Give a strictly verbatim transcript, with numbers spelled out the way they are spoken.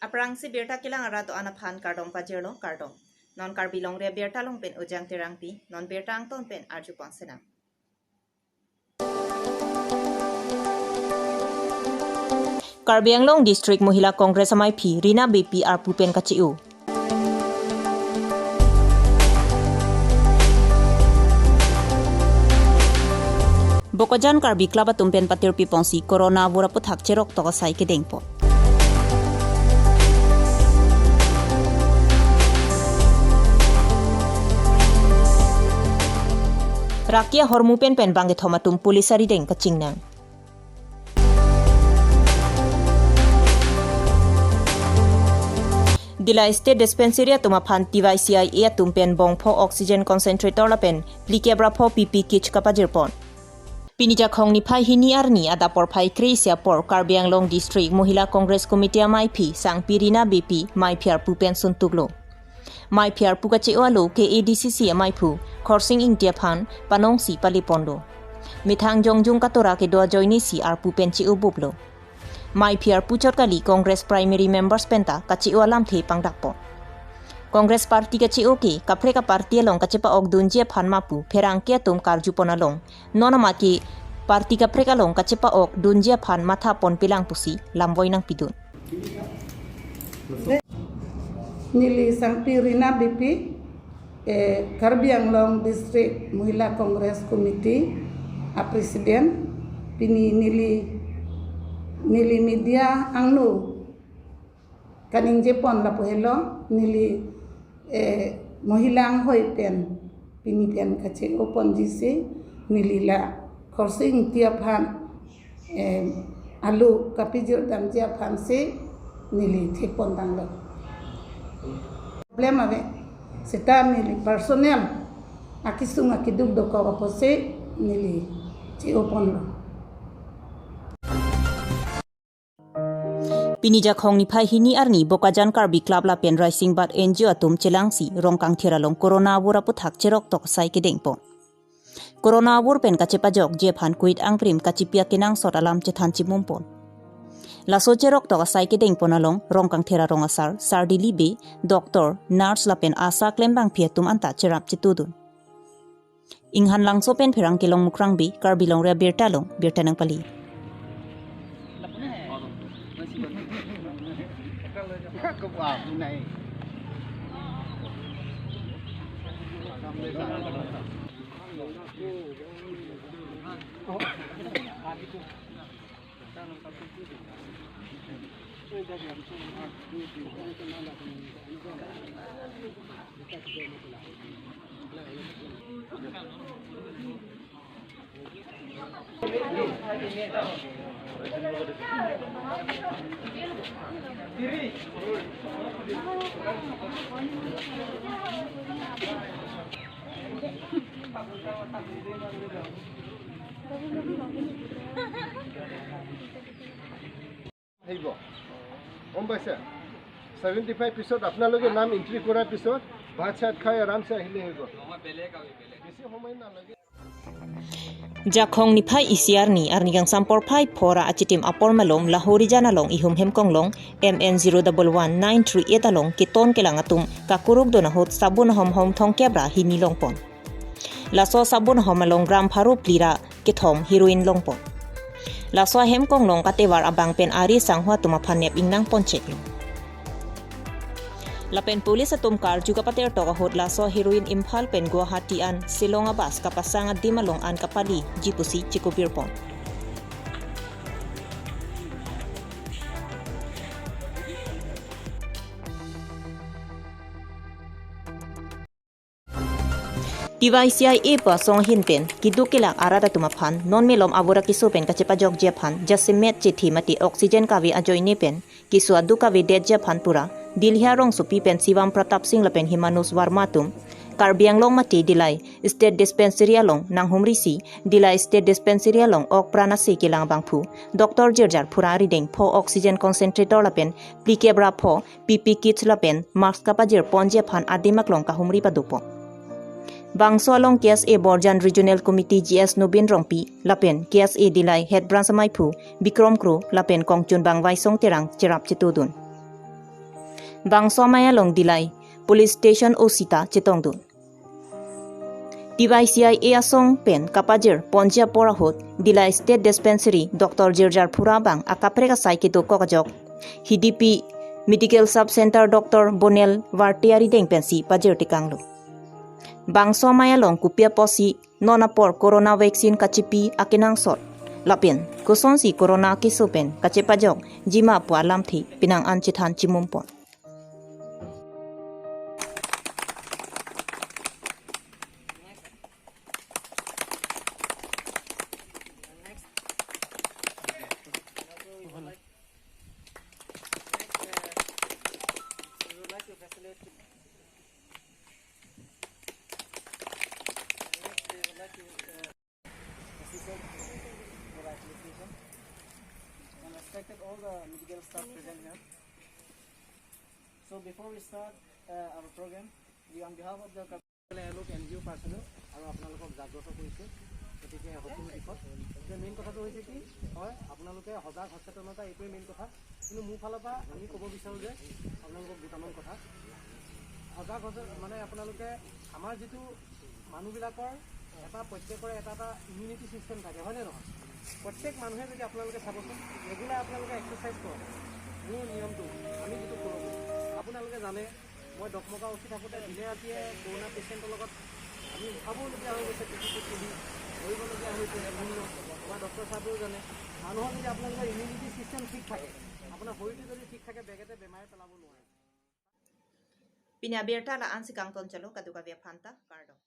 Aphrangsi birta kelang arat do-an aphan kardom pajirlo, kardom. Non Karbi Longri Abirta along pen Ujang Terangpi, non birta angton pen arjupon senang. Karbi Anglong District Mohila Congress amaiphi Rina Beypi arpu pen kache-o. Bokajan Karbi Club atum pen patirpi ponsi Corona avur aputhak cheroktok asai kedengpon. Rakia hormu pen pen bangkethom atum police arideng kachingnang. Dillai State Dispensary atum aphan T Y C I A atum pen bongpho oxygen concentrator lapen phlikep ra pho P P E kits kapajirpon. Pini Jakhong niphai hini arni adap porphai kre-isi apor Karbi Anglong District Mohila Congress Committee amaiphi Sangpi Rina Beypi maiphi arpu pen suntuklo. Maiphi arpu kache-o alo K A D C C amaiphu Khorsing Ingti aphan panongsi paleponlo. Methang jongjung katora kedo ajoinesi arpu pen che-o buplo. Maiphi arpu chot kali Congress primary members penta kache-o alamthe pangdakpon. Congress party kache-o ke kaprek aparty along kachepa-ok dunji aphan ma pu pherangke atum karjupon along, non amat ke party kaprek along kachepa-ok dunji aphan mathapon pelang pusi lamvoi nangpidun. Neli Sangpi Rina Beypi, eh, Karbi Anglong District Mohila Congress Committee a President, pini neli, neli media angno kaningjepon lapu helo, neli, eh, Mohila anghoi pen pini pen kache-oponji si neli la Khorsing Ingti aphan, eh, alu kapijir damji aphansi neli thekpon tanglo. Problem ave, seta neli personal akesung akeduk dokok apotsi neli che-oponlo. Pini Jakhong niphai hini arni Bokajan Karbi Club lapen Raising Bat N G O atum chelangsi Rongkangthir along Corona avur aputhak cheroktok asai kedengpon. Corona avur pen kachepajokji aphan kuit angprim kachipiak kenangsot alam chethan chimumpon. Laso cheroktok asai kedengpon along Rongkangthir arong asar, sar dili be, doctor, nurse lapen ASHA klembangpi atum anta cherap chetudun. Inghan Langso pen pherangke Longmukrang Bey, Karbi Longri Abirta along birta nangpali. আহিব। গম পাইছে? Seventy five পিছত আপোনালোকে নাম এণ্ট্ৰি কৰাৰ পিছত ভাত চাত খাই আৰামছে আহিলে হৈ গ'ল। বেছি সময় নালাগে। Jakhong niphai isi arni, arni kangsam porphai pho ra achitim apor malom Lahorijan along ihum hemkonglong M N zero double one nine three eight along keton kelang atum kakuruk dun ahut sabun ahom hom thomkep ra hini longpon. Laso sabun ahom along gram pharo phli ra kethom heroin longpon. Laso ahemkonglong katevar abang pen ari sangho atum aphan nep ingnangpon cheklo. Lapen police atum karju kapatertok ahut laso heroin Imphal pen Guwahati an Shillong a-bus kapasang adim along an kapaliji pusi chekubirpon. T Y C I A pu asong ahin pen keduk kelak arat atum aphan non malom avur akeso pen kachepajokji aphan jasemet chethi mate oxygen kave ajoine pen keso aduk kavedetji aphan pura Dilhi arongsopi pen Shivam Pratap Singh lapen Himanus Verma atum Karbi Anglong mate Dillai State Dispensary along nanghumrisi Dillai State Dispensary along ok pran ase kelang abangphu doctor jirjar phura arideng pho oxygen concentrator lapen phlikep ra pho P P E kits lapen mask kapajirponji aphan adim aklong kahumri padopon. Bangso along K S A Borjan Regional Committee G S Nobin Rongpi lapen K S A Dillai Head Branch amaiphu Bikrom Kro lapen kongchunbang Vaisong Terang cherap chetudun. Bangso amei along Dillai Police Station O C ta chetongdun. T Y C I A asong pen kapajir ponji apor ahut Dillai State Dispensary Doctor Jirjar Phura abang akaprek asai kedokok ajok Hidipi Medical Sub Center Doctor Bonel Vartiari deng pensi pajir tekanglo. Bangso amei along kopi apotsi non apor corona vaccine kachipi akenangsot lapen kosonsi corona keso pen kachepajokji ma pu alamthe penang an chethan chimumpon. And respected all the medical staff present here. So before we start uh, our program, we on behalf of the এওঁলোক N G অ' পাৰ্চনেল আৰু আপোনালোকক জাগ্ৰত কৰিছে। গতিকে সকলো দিশত এতিয়া মেইন কথাটো হৈছে কি, হয়, আপোনালোকে সজাগ সচেতনতা, এইটোৱে মেইন কথা। কিন্তু মোৰ ফালৰ পৰা আমি ক'ব বিচাৰোঁ যে আপোনালোকক দুটামান কথা, সজাগ সচে-, মানে আপোনালোকে আমাৰ যিটো মানুহবিলাকৰ এটা, প্ৰত্যেকৰে এটা এটা ইমিউনিটি ছিষ্টেম থাকে, হয়নে নহয়? প্ৰত্যেক মানুহে যদি আপোনালোকে চাবচোন, ৰেগুলাৰ আপোনালোকে এক্সাৰচাইজ কৰক, মোৰ নিয়মটো আমি যিটো কৰোঁ, আপোনালোকে জানে মই দকমকা উঠি থাকোঁতে দিনে ৰাতিয়ে কৰোণা পেচেণ্টৰ লগত আমি উঠাবলগীয়া হৈ গৈছে, পিঠিটো তুলি ধৰিবলগীয়া হৈছে। আমাৰ ডক্টৰ চাহেবেও জানে, মানুহৰ যদি আপোনালোকৰ ইমিউনিটি ছিষ্টেম ঠিক থাকে, আপোনাৰ শৰীৰটো যদি ঠিক থাকে, বেগেতে বেমাৰে পেলাব নোৱাৰে। Pini abirta la-ansi kangtonchelo, kadokave aphanta kardom.